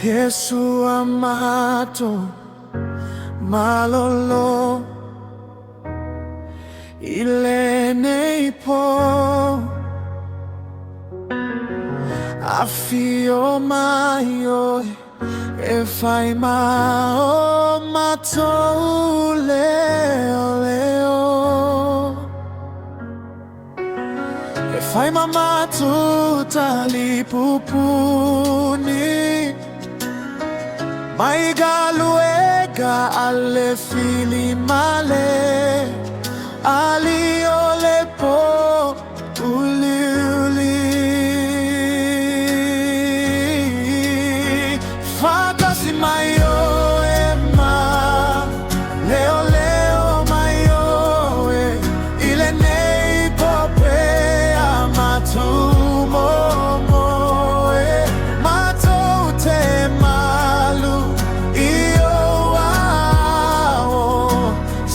Yesu amato malolo i lenei po. Afio mai oe e fai ma o matou leoleo. E fai ma matou talipupuni. Mai galuega a le fili ma le ali o le po uliuli. Faatasi mai oe ma leoleo mai oe i lenei po pe a matou momoe. Matou te malu i ou aao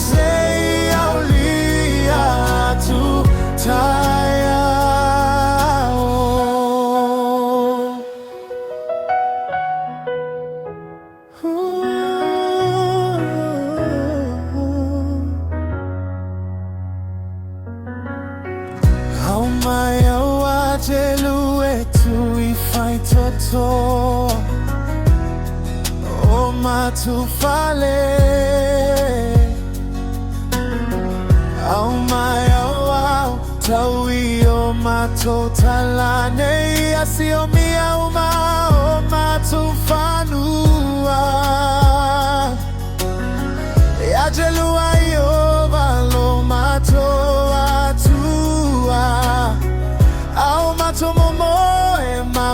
seia aulia atu taeao. Aumai au agelu e tui faitotoa o matou fale. Aumai au ao tau i o matou talane ia siomia uma o matou fanua. Ia gelua Ieova lo matou Atua, a o matou momoe ma.